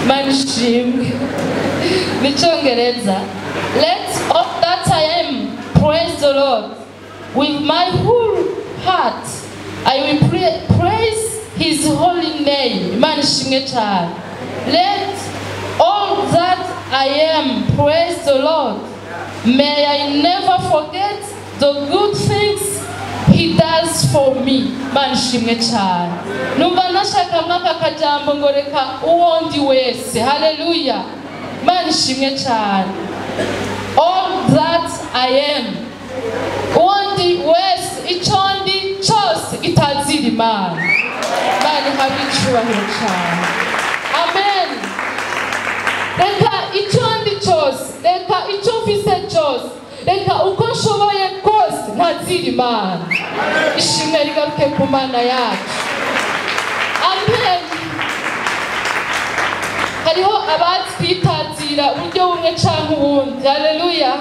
Imana ishimwe. Mu Cyongereza, let all that I am praise the Lord. With my whole heart I will praise his holy name. Imana ishimwe cyane. Let all that I am praise the Lord. May I never forget the good things he does for me. Imana ishimwe cyane. Numva nashaka mwaka kajambo ngo reka uwo ndi wese. Haleluya. Imana ishimwe cyane. All that I am, uwo ndi wese, icyo ndi cyose gitazira Imana. Imana ihabwe icyubahiro cyane. Amen. Reka icyo ndi cyose, reka icyo mfise cyose, reka uko nshoboye kose ntazira Imana. Ishimwe rigaruke ku Mana yacu. Amen. Hariho abazi kwitazira uburyo bumwe canke ubundi. Haleluya.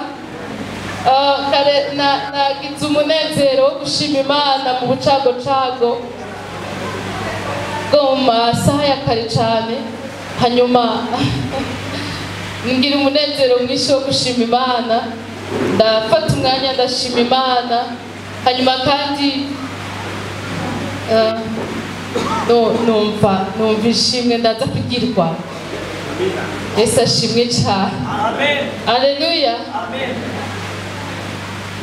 Kare nagize umunezero wo gushima Imana mu bucagocago bwo mu masaha ya kare cane, hanyuma ngira umunezero mwinshi wo gushima Imana, ndafata umwanya ndashima Imana, hanyuma kandi numva ishimwe ndaza kugirwa. Yesu ashimwe cyane. Amen. Haleluya. Amen.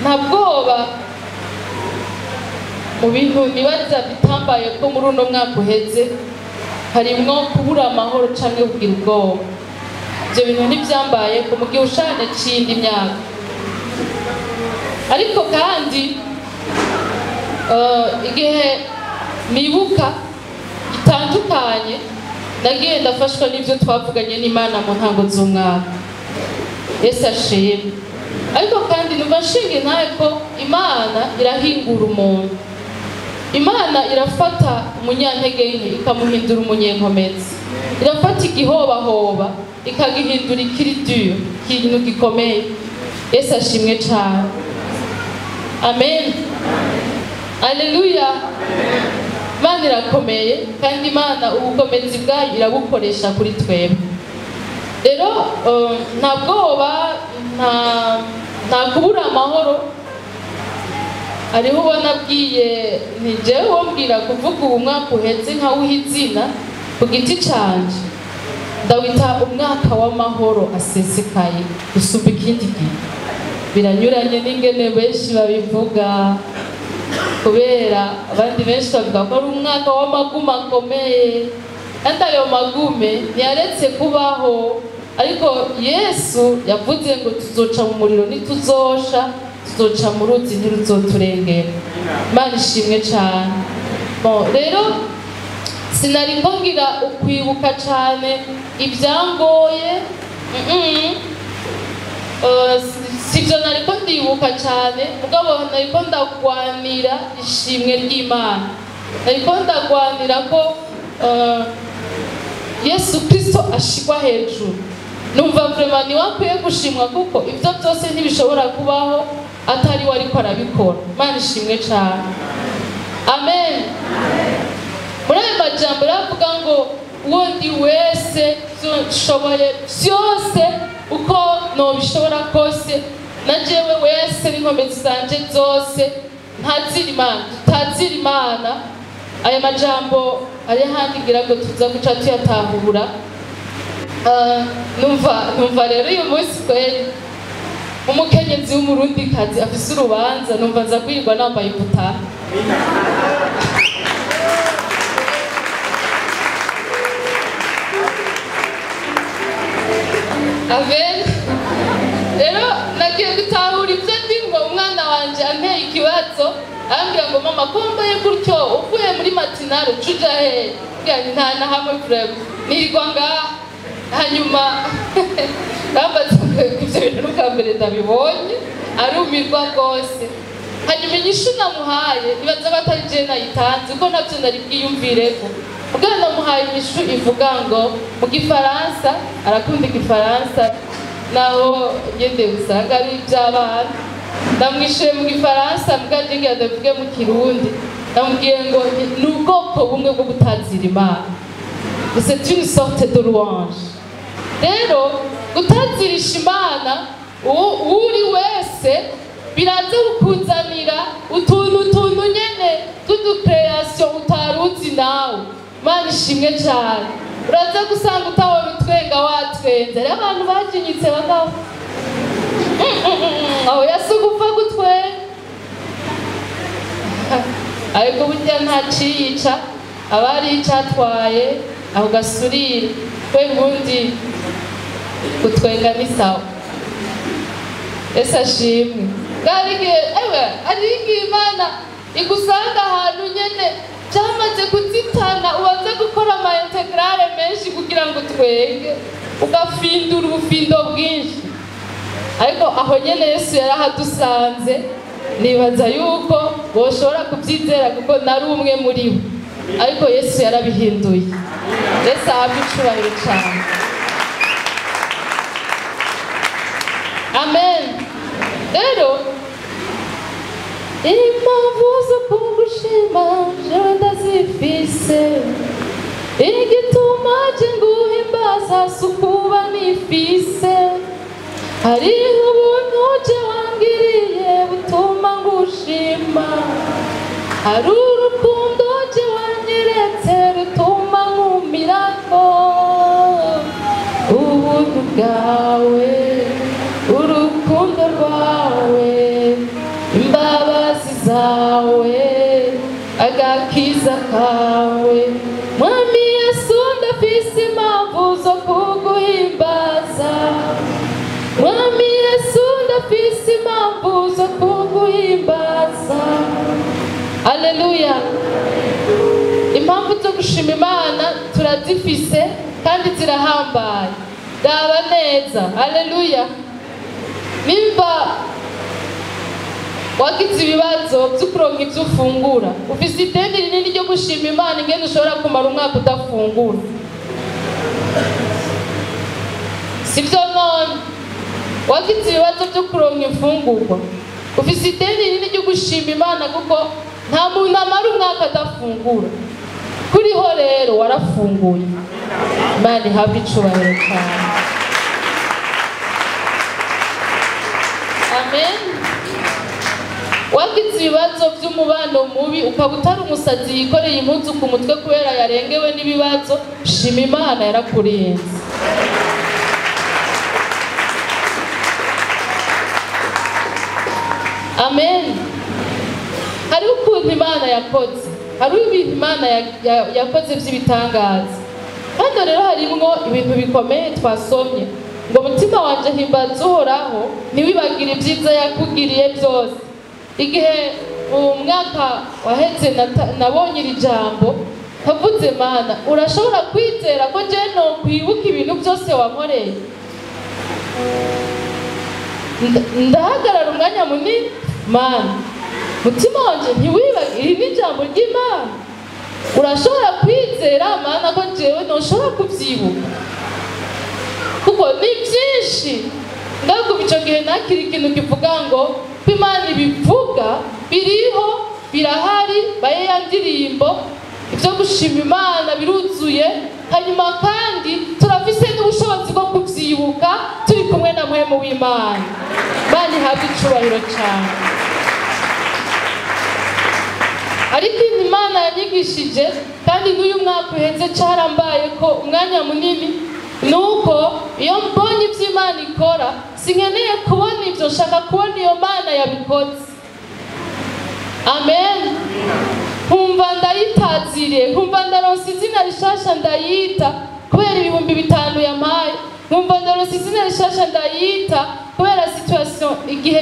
Nta bwoba mu bintu nibaza bitambaye ko muri uno mwaka uheze harimwo kubura amahoro canke kugira ubwoba. Ivyo bintu ntivyambaye ko mu gihe ushane c'iyindi myaka. Ariko kandi igihe nibuka gitandukanye nagiye ndafashwa n'ivyo twavuganye n'Imana mu ntango z'umwaka. Yesu ashimwe. Ariko kandi numva nshinga intahe ko Imana irahingura umuntu. Imana irafata umunyantege nke ikamuhindura umunyenkomezi. Irafata igihobahoba ikagihindura ikiridiyo, ikintu gikomeye. Yesu ashimwe cyane. Amen. Haleluya. Imana irakomeye kandi Imana ubukomezi bwayo irabukoresha kuri twebwe. Rero nta bwoba, nta kubura amahoro. Hariho ubona abwiye nti jewe wombwira kuvuga ubu mwaka uheze nkawuha izina ku giti canje, ndawita umwaka w'amahoro asesekaye gusumba ikindi gihe. Biranyuranye n'ingene benshi babivuga, kubera abandi benshi bavuga ko ari umwaka w'amagume akomeye, kandi ayo magume ntiyaretse kubaho. Ariko Yesu yavuze ngo tuzoca mu muriro ntituzosha, tuzoca mu ruzi ntiruzoturengera. Imana ishimwe cyane. Bon, rero sinari ngira ukwibuka cyane ibyangoye, sivyo nariko ndibuka cyane, mugabo nariko ndagwanira ishimwe ry'Imana. Nariko ndagwanira ko Yesu Kristo ashikwa hejuru. Numva vraiment ni wakwiye gushimwa kuko ivyo byose ntibishobora kubaho atari we ariko arabikora. Imana ishimwe cyane. Amen. Muri ayo majambo aravuga ngo uwo ndi wese nshoboye byose uko nobishobora kose, na jewe wese n'inkomezi zanje zose ntazira Imana, tutazira Imana. Aya majambo ari handi ngira ngo tuza guca tuyatahura. Numva rero uyu munsi kweli umukenyezi w'umurundikazi afise urubanza, numva nza kwirirwa nambaye iputara. Amen. Rero nagiye gutahura ibyo ndi ngo umwana wanje anteye ikibazo, arambwira ngo mama ko wambaye gutyo uvuye muri matinale uca he? Mbwira nti nta na hamwe vraiment, nirirwa ngaha. Hanyuma bambaza ibyo bintu n'ubwa mbere ndabibonye, arumirwa rwose. Hanyuma inyishu namuhaye ibaza ko atari jewe nayitanze kuko navyo nari bwiyumvireko. Ubwo namuhaye inyishu ivuga ngo mu gifaransa, arakunda igifaransa naho ngende usanga ari iby'abana. Ndamwishuye mu gifaransa mbwa je ngira ndavuge mu kirundi. Ndamubwiye ngo ni ubwoko bumwe bwo gutazira Imana. C'est une sorte de louange. Rero gutazirisha Imana uri wese biraza kukuzanira utuntu nyene tw'uducreation utaruzi nawe. Imana ishimwe cyane. Uraza gusanga utahora utwenga watwenze. Rero abantu bajinyitse bagabo aho yasugupfa gutwenga, ariko burya ntaciyica, aba ari icatwaye aho gasurire. We ngundi gutwenga ni sawa. Yesu ashimwe. Hari igihe Imana igusanga ahantu nyene byamaze kuzitana, ubanza gukora ama integrale menshi kugira ngo utwenge, ugafindura ubufindo bwinshi. Ariko aho nyene Yesu yarahadusanze. Nibaza yuko boshobora kubyizera kuko nari umwe muri bo, ariko Yesu yarabihinduye. Yesu ahabwe icubahiro cyane. Amen. Rero impamvu zo kugushima jewe ndazifise, igituma je nguhimbaza si ukuba nifise. Hariho ubuntu je wangiriye butuma ngushima, hari urukundo je wanyeretse rutuma nkumirako. Ubuntu bwawe, urukundo rwawe, imbabazi zawe, agakiza kawe. Mwami Yesu ndafise impamvu zo kuguhimbaza. Mwami Yesu ndafise impamvu zo kuguhimbaza. Haleluya. Impamvu zo gushima Imana turazifise kandi zirahambaye. Raba neza. Haleluya. Nimba wagize ibibazo byo kuronka ibyo ufungura, ufise ideni rinini ryo gushima Imana ingene ushobora kumara umwaka udafungura. Sibyo none? Wagize ibibazo byo kuronka imfungurwa, ufise ideni rinini ryo gushima Imana kuko nta muntu amara umwaka adafungura. Kuriho rero warafunguye. Imana ihabwe icubahiro cyane. Amen. Wagize ibibazo by'umubano mubi, ukaba utari umusazi yikoreye impuzu ku mutwe kubera yarengewe n'ibibazo, shima Imana yarakurinze. Amen. Hariho ukuntu Imana yakoze, hariho ibintu Imana yakoze by'ibitangaza. Hano rero harimwo ibintu bikomeye twasomye ngo mutima wanje himbaza Uhoraho, ntiwibagire ibyiza yakugiriye byose. Igihe umwaka waheze nabonye iri jambo, nkavuze Mana, urashobora kwizera ko je nokwibuka ibintu byose wankoreye? Ndahagarara umwanya munini, Mana, mutima wanje ntiwibagire, iri ni ijambo ry'Imana. Urashobora kwizera Mana ko jewe ntoshobora kubyibuka kuko ni byinshi. Ndavuga icyo gihe nakira ikintu kivuga ngo ko Imana ibivuga biriho, birahari, baye ya ndirimbo, ibyo gushima Imana biruzuye. Hanyuma kandi turafise n'ubushobozi bwo kubyibuka turi kumwe na Mpwemu w'Imana. Imana ihabwe icubahiro cyane. Ariko Imana yanyigishije kandi n'uyu mwaka uheze carambaye ko umwanya munini, nuko iyo mbonye ivyo Imana ikora sinkeneye kubona ivyo, nshaka kubona iyo Mana yabikoze. Amen. Nkumva ndayitaziriye, nkumva ndaronse izina rishasha ndayita kubera 5000 yampaye, nkumva ndaronse izina rishasha ndayita kubera situation igihe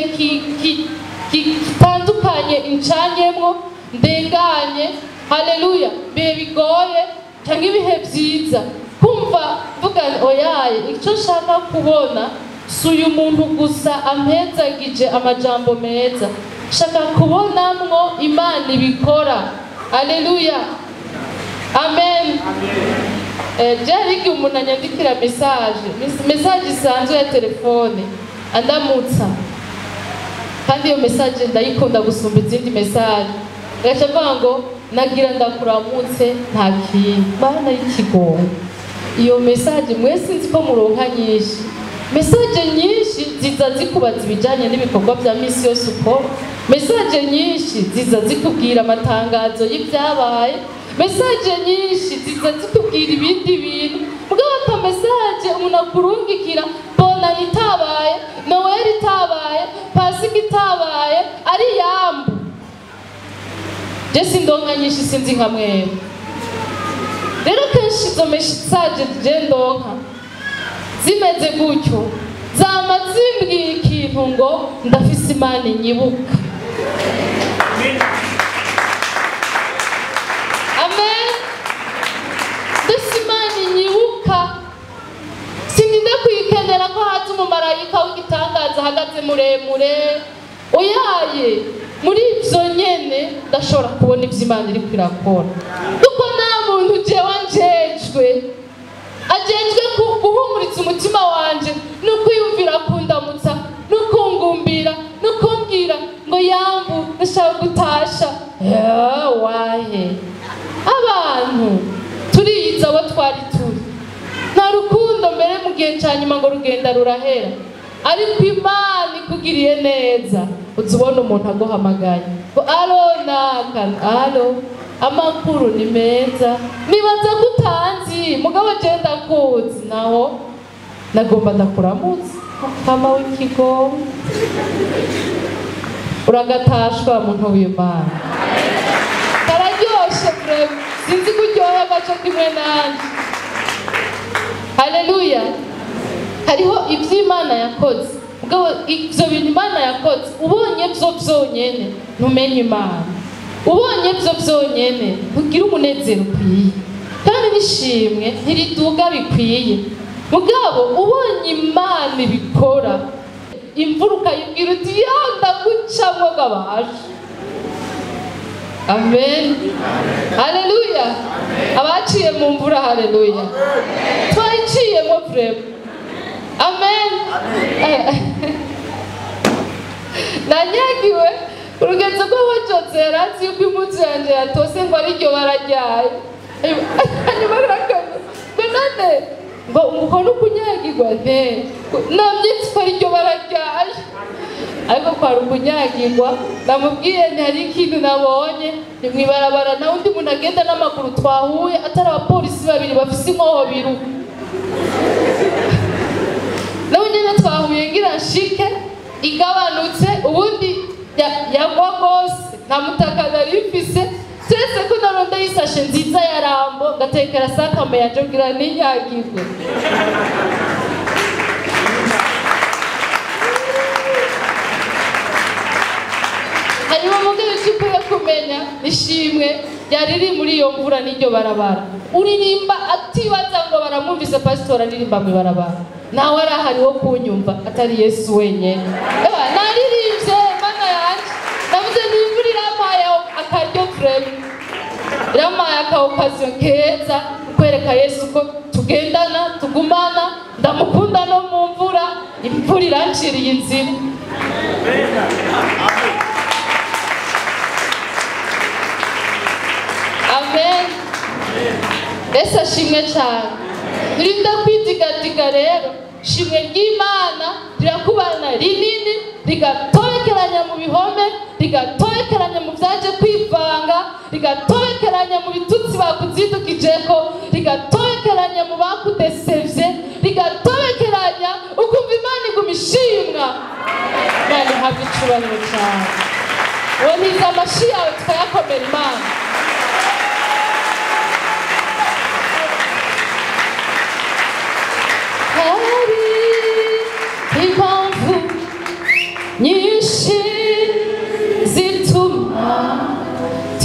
kitandukanye incanyemwo ndenganye. Haleluya. Bihe bigoye cyangwa ibihe byiza, kumva mvuga oyaye, icyo nshaka kubona si uyu muntu gusa ampezagije amajambo meza, nshaka kubonamwo Imana ibikora. Haleluya. Amen. Byari igihe umuntu anyandikira message isanzwe ya telefone andamutsa, kandi iyo message ndayikunda gusumba izindi message. Gaca avuga ngo Nagira ndakuramutse nta kintu. Bana y'ikigongo. Iyo message mwese nzi ko muronka nyinshi. Message nyinshi ziza zikubaza ibijanye n'ibikorwa bya misi yose uko. Message nyinshi ziza zikubwira amatangazo y'ibyabaye. Message nyinshi ziza zikubwira ibindi bintu. Mugabo ata message umuntu akurungikira bonani itabaye, Noel itabaye, Pasika itabaye, ari yambu. Je sindonka nyinshi sinzi nka mwebwe. Rero kenshi izo message je ndonka zimeze gutyo, zama zimbwiye ikintu ngo ndafise Imana inyibuka. Amen. Ndafise Imana inyibuka. Sindinda kuyikenera ko haza umumarayika w'igitangaza ahagaze muremure. Oyaye, muri ivyo nyene ndashobora kubona ivyo Imana iriko irakora. Kuko nta muntu jewe njejwe ajejwe guhumuriza umutima wanje no kwiyumvira kundamutsa no kungumbira no kumbwira ngo yambu ndashaka gutasha. Wahe abantu turiyiza abo twari turi. Nta rukundo mbere mu gihe ca nyuma ngo rugenda rurahera, ariko Imana ikugiriye neza uza ubona umuntu aguhamagaye ngo alo naka, alo amakuru ni meza, nibaza ko utanzi mugabo je ndakuzi, naho nagomba ndakuramutse mukama w'ikigo. Uragatashwa muntu w'Imana, kararyoshe vraiment, sinzi kuryoherwa co kimwe nanje. Haleluya. Hariho ivyo Imana yakoze, mugabo ivyo bintu Imana yakoze ubonye vyo vyonyene ntumenye Imana, ubonye vyo vyonyene ntugira umunezero ukwiye, kandi n'ishimwe ntiriduga bikwiye. Mugabo ubonye Imana ibikora, imvura ukayibwira uti ya ndagucamwo gabasha. Amen. Haleluya. Abaciye mu mvura, haleluya. Twayiciyemo vraiment. Amen. Nanyagiwe urugenzo rw'abajotse yarazi yuko impuzu yanje yatose ngo ariryo bararyaye. Hanyuma ngo none ngo umukono ukunyagirwa nte namye ko ariryo bararyaye, ariko kwari ukunyagirwa. Namubwiye nti hari ikintu nabonye ni mw'ibarabara, na undi muntu agenda n'amaguru twahuye atari abapolisi babiri bafise inkoho biruka. Nawe nyene twahuye ngira nshike igabanutse, ubundi yagwa rwose nta mutaka nari mfise, turetse ko naronda y'isashe nziza ya Rambo ngatekera sakame yanje kugira ninyagirwe. Hanyuma mugabo icyo ukwiye kumenya nishimwe ryari riri muri iyo mvura n'iryo barabara. Uririmba atibaza ngo baramwumvise pasitori aririmba mw'ibarabara, nawe arahari wo kunyumva atari Yesu wenyene. Ewa naririmbye Mana yanje, navuze n'imvura irampaye akaryo vraiment, irampaye aka occasion keza kwereka Yesu ko tugendana tugumana, ndamukunda no mu mvura, imvura iranciriye inzira. Amen. Yesu ashimwe cyane. Turinda kwidigadiga rero, shimwe ry'Imana rirakubana rinini, rigatobekeranya mu bihome, rigatobekeranya mu byaje kwivanga, rigatobekeranya mu bitutsi bakuzidukijeko, rigatobekeranya mu bakudesevye, rigatobekeranya ukumva Imana iguma ishimwa. Imana ihabwe icubahiro cyane. Wontiza amashi yawe tukayakomera Imana. Hari impamvu nyinshi zituma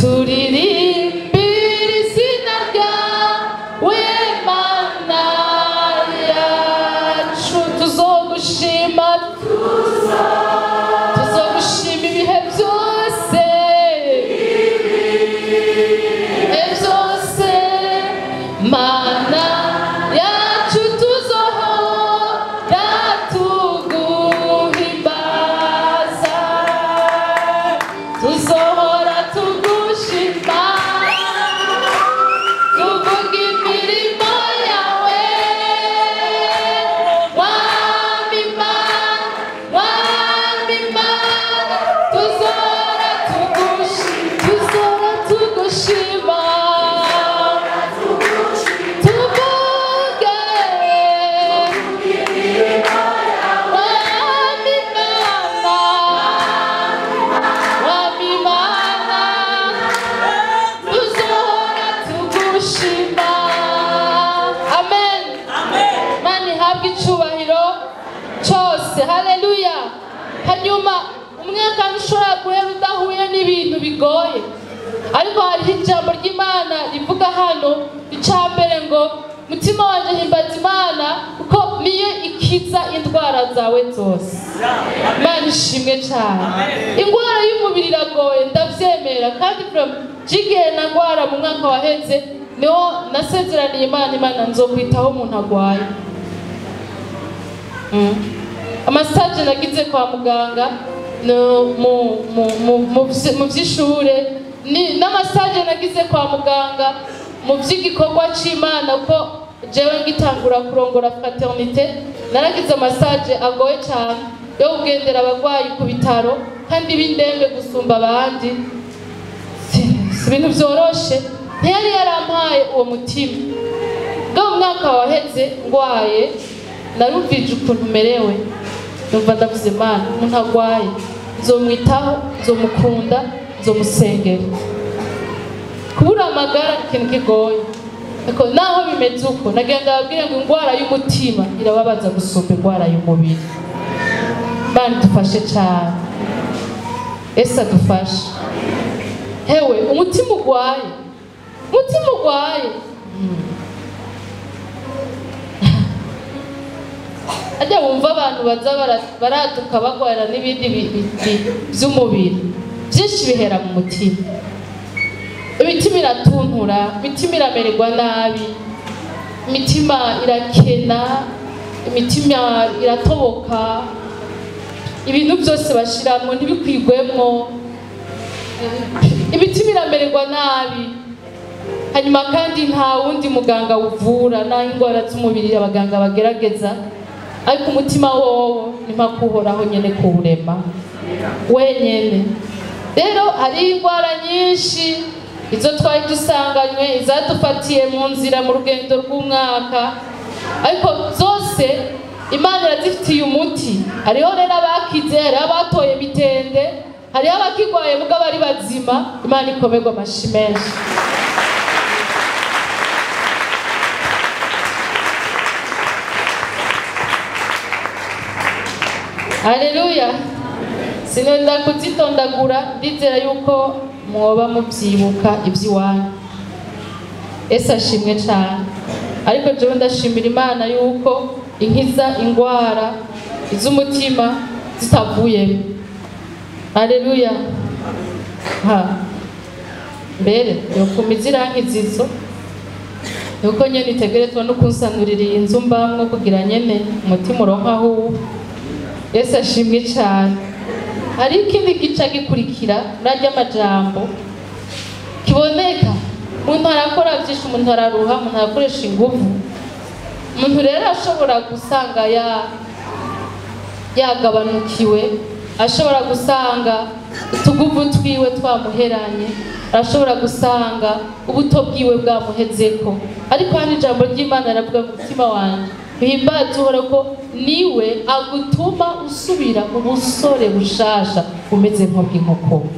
turirimbira izina ryawe Mana yacu, tuzogushima, tuzogushima ibihe byose. rwose. Haleluya. Hanyuma umwaka ntushobora guhera udahuye n'ibintu bigoye, ariko hariho ijambo ry'Imana rivuga hano icambere ngo mutima wanje himbaza Imana kuko niyo ikiza indwara zawe zose. Imana ishimwe cyane. Indwara y'umubiri iragoye ndavyemera, kandi from jigihe nagwara mu mwaka waheze niho nasezeraniye Imana, Imana nzokwitaho umuntu agwaye. Amasaje nagize kwa muganga no mu vy'ishure n'amasaje nagize kwa muganga mu vy'igikorwa c'Imana, ko jewe ngitangura kurongora fraternité naragize amasaje agoye cyane yo kugendera abagwayi ku bitaro kandi b'indembe gusumba abandi. Si ibintu vyoroshe, ntiyari yarampaye uwo mutima. Bwo mu mwaka waheze ngwaye narumvije ukuntu merewe, numva ndavuze Imana umuntu agwaye nzomwitaho, nzomukunda, nzomusengera. Kubura amagara ikintu kigoye, ariko naho bimeze uko nagenda babwire ngo indwara y'umutima irababaza gusumba indwara y'umubiri. Imana idufashe cyane, Yesu adufashe. Hewe umutima ugwaye, umutima ugwaye ajya wumva abantu baza baraduka bagwara n'ibindi by'umubiri byinshi bihera mu mutima. Imitima iratuntura, imitima iramererwa nabi, imitima irakena, imitima iratoboka, ibintu byose bashiramwo ntibikwigwemwo, imitima iramererwa nabi. Hanyuma kandi nta wundi muganga uvura naho indwara z'umubiri abaganga bagerageza, ariko umutima wowo ni mpaka uhoraho nyene kuwurema wenyene. Rero hari indwara nyinshi izo twari dusanganywe, izadufatiye mu nzira mu rugendo rw'umwaka, ariko zose Imana irazifitiye umuti. Hariho rero abakize, hariho abatoye mitende, hariho abakigwaye mugabo ari bazima. Imana ikomerwa amashi menshi. Haleluya. Sinenda kuzitondagura, ndizera yuko mwoba mubyibuka iby'iwanyu. Yesu ashimwe cyane. Ariko jewe ndashimira Imana yuko inkiza ingwara iz'umutima zitavuyemo. Haleluya. Ha. Mbere yokumiza irankiza izo nuko nyene itegerezwa no kunsanurira iyi nzu mbamwo kugira nyene umutima uronka aho uba. Yesu ashimwe cyane. Hari ikindi gica gikurikira murarya amajambo kiboneka, umuntu arakora byinshi, umuntu araruha, umuntu arakoresha ingufu. Umuntu rero ashobora gusanga yagabanukiwe, ashobora gusanga utuguvu twiwe twamuheranye, arashobora gusanga ubuto bwiwe bwamuhezeko. Ariko hano ijambo ry'Imana riravuga mu mutima wanje uhimbaze Uhoraho ko niwe agutuma usubira mu busore bushasha umeze nk'ubw'inkoko.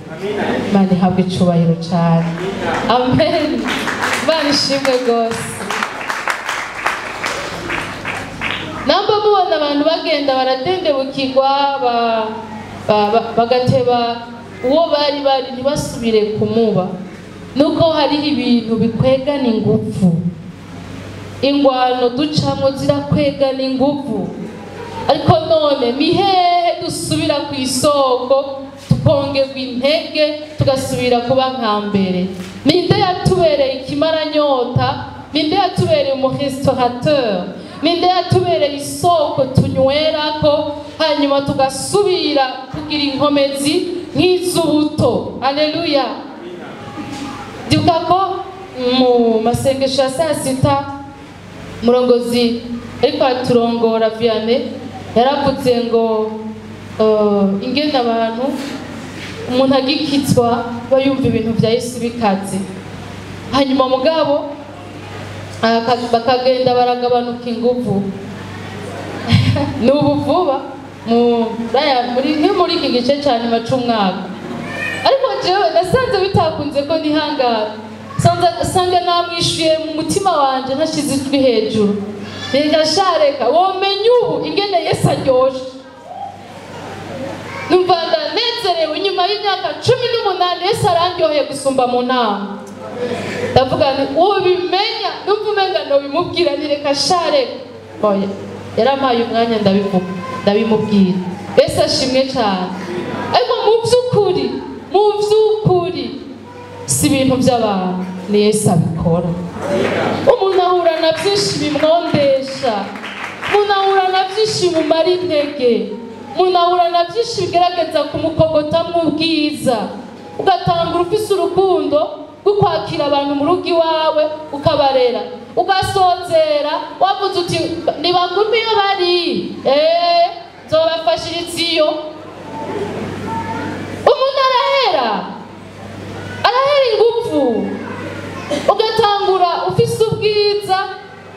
Imana ihabwe icubahiro cyane. Amen. Imana ishimwe rwose. Namba mubona abantu bagenda baradendebukirwa bagateba uwo bari bari ntibasubire kumuba, nuko hariho ibintu bikwegana ingufu. Ingwano ducamwo zirakwegana ingufu, ariko none ni hehe dusubira ku isoko tukongerwa intege tugasubira kuba nka mbere? Ninde yatubereye ikimaranyota? Ninde yatubereye umurestaurateur? Ninde yatubereye isoko tunywerako hanyuma tugasubira kugira inkomezi nk'iz'ubuto? Haleluya. Ndibuka ko mu masengesho ya saa sita murongozi ariko aturongora Vianney yaravuze ngo ingene abantu umuntu agikitswa bayumva ibintu vya Yesu bikaze, hanyuma mugabo bakagenda baragabanuka ingufu. N'ubu vuba muri iki gice cya nyuma c'umwaka, ariko jewe nasanze bitakunze ko nihangana, sanga namwishuye mu mutima wanje ntashize ijwi hejuru, reka shareka womenye ubu ingene Yesu aryoshe. Numva ndanezerewe inyuma y'imyaka 18 Yesu arandyoheye gusumba mu nama. Ndavuga nti ubimenya, numva umenga nobimubwira nti reka sha reka. Oya, yarampaye umwanya ndabivuga, ndabimubwira. Yesu ashimwe cyane. Ariko mu by'ukuri si ibintu by'abantu, ni Yesu abikora. Umuntu ahura na byinshi bimwondesha, umuntu ahura na byinshi bimumara intege, umuntu ahura na byinshi bigerageza kumukogota mu bwiza. Ugatanga ufise urukundo rwo kwakira abantu mu rugo iwawe, ukabarera, ugasozera wavuze uti nibagume iyo bari, nzobafashiriza iyo. Umuntu arahera ingufu, ugatangura ufise ubwiza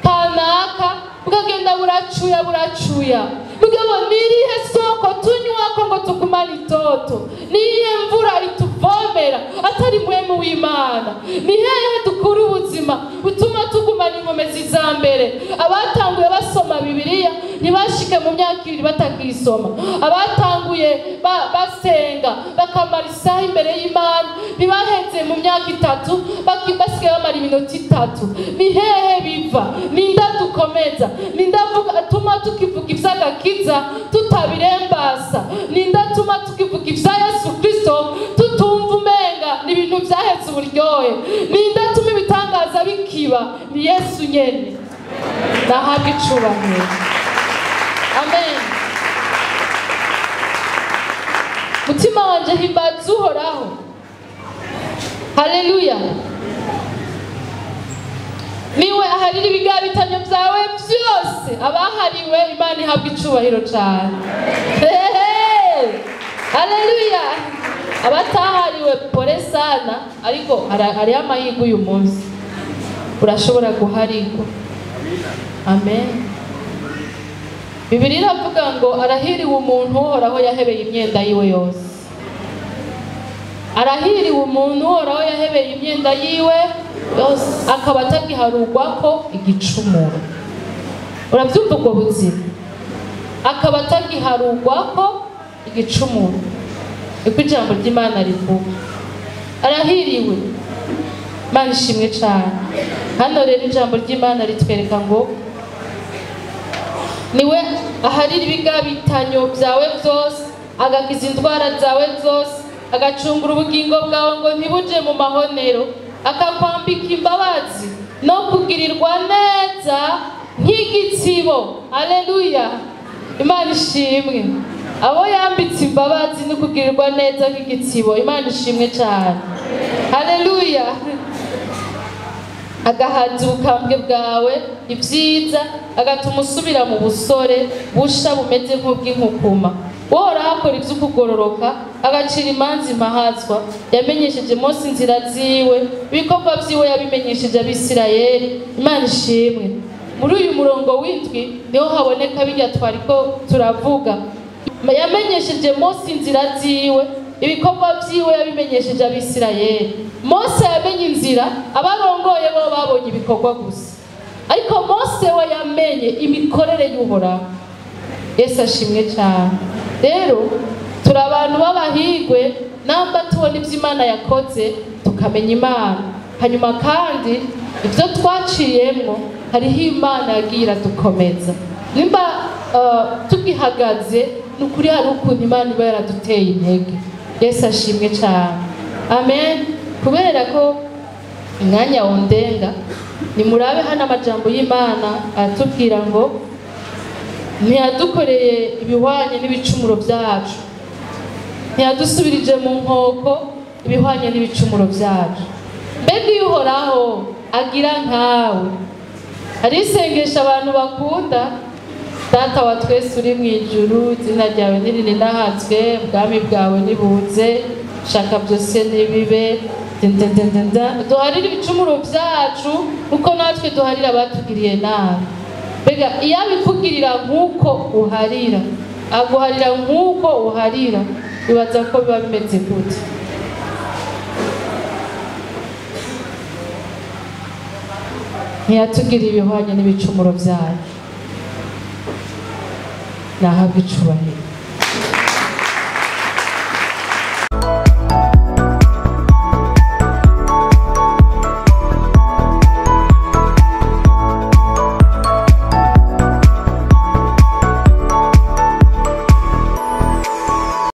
kanaka, bukagenda buracuya. Mugabo nirihe soko tunywako ngo tugumane itoto? Niyihe mvura ituvomera atari mwemu w'Imana? Ni hehe dukura ubuzima butuma tugumana inkomezi za mbere? Abatanguye basoma Bibiliya ntibashike mu myaka 2 batakisoma. Abatanguye basenga bakamara isaha imbere y'Imana ntibaheze mu myaka 3, basigaye bamara iminota 3. Ni hehe biva? Ninda dukomeza? Ninda atuma tukivuga ivy'agakiza tutabirembasa? Ninda atuma tukivuga ivya Yesu Kristo tutumva umenga ni ibintu vyaheze uburyohe? Ninda atuma ibitangaza bikiba? Ni Yesu nyene. Nahabwe icubahiro. Amen. Mutima wanje himbaza Uhoraho. Haleluya. Niwe aharira ibigabitanyo byawe byose. Abahariwe Imana ihabwa icubahiro cyane. Haleluya. Abatahariwe pole sana, ariko hari amahirwe uyu munsi. Urashobora guharigwa. Amen. Bibiliya iravuga ngo arahiriwe umuntu Uhoraho yahebeye imyenda yiwe yose. Arahiriwe umuntu Uhoraho yahebeye imyenda yiwe yose, akaba atagiharugwa ko igicumuro. Urabyumva ubwo buzima? Akaba atagiharugwa ko igicumuro. Niko ijambo ry'Imana rivuga. Arahiriwe. Imana ishimwe cyane. Hano rero ijambo ry'Imana ritwereka ngo niwe aharira ibigabitanyo byawe byose, agakiza indwara zawe zose, agacungura ubugingo bwawe ngo ntibuje mu mahonero, akakwambika imbabazi no kugirirwa neza nk'igitsibo. Haleluya. Imana ishimwe. Abo yambitse imbabazi no kugirirwa neza nk'igitsibo. Imana ishimwe cyane. Haleluya. Agahaza ubukambwe bwawe ibyiza, agatuma usubira mu busore busha bumeze nk'ubw'inkukuma. Uhoraho akora ivy'ukugororoka, agacira imanza impahazwa. Yamenyesheje Mose inzira ziwe, ibikorwa vyiwe yabimenyesheje Abisirayeli. Imana ishimwe. Muri uyu murongo w'indwi niho haboneka bijya twariko turavuga. Yamenyesheje Mose inzira ziwe, ibikorwa vyiwe yabimenyesheje Abisirayeli. Mose yamenye inzira, abarongoye bo babonye ibikorwa gusa. Ariko Mose we yamenye imikorere y'Uhoraho. Yesu ashimwe cyane. Rero turi abantu b'abahigwe namba tubona ibyo Imana yakoze tukamenya Imana. Hanyuma kandi ibyo twaciyemwo hariho Imana yagiye iradukomeza. Nimba tugihagaze ni ukuri hari ukuntu Imana iba yaraduteye intege. Yesu ashimwe cyane. Amen. Kubera ko umwanya wondenga, nimurabe hano amajambo y'Imana atubwira ngo ntiyadukoreye ibihwanye n'ibicumuro byacu, ntiyadusubirije mu nkoko ibihwanye n'ibicumuro byacu. Mbega iyo Uhoraho agira nkawe, hari isengesho abantu bakunda: Data wa twese uri mu ijuru, izina ryawe nirininahazwe, ubwami bwawe nibuze, shaka byose nibibe. Duharire ibicumuro byacu uko natwe duharira abatugiriye nabi. Mbega iyo abikugirira nk'uko uharira, aguharira nk'uko uharira, bibaza ko biba bimeze gute? Ntiyatugiriye ibihwanye n'ibicumuro byacu. Nahabwe icubahiro.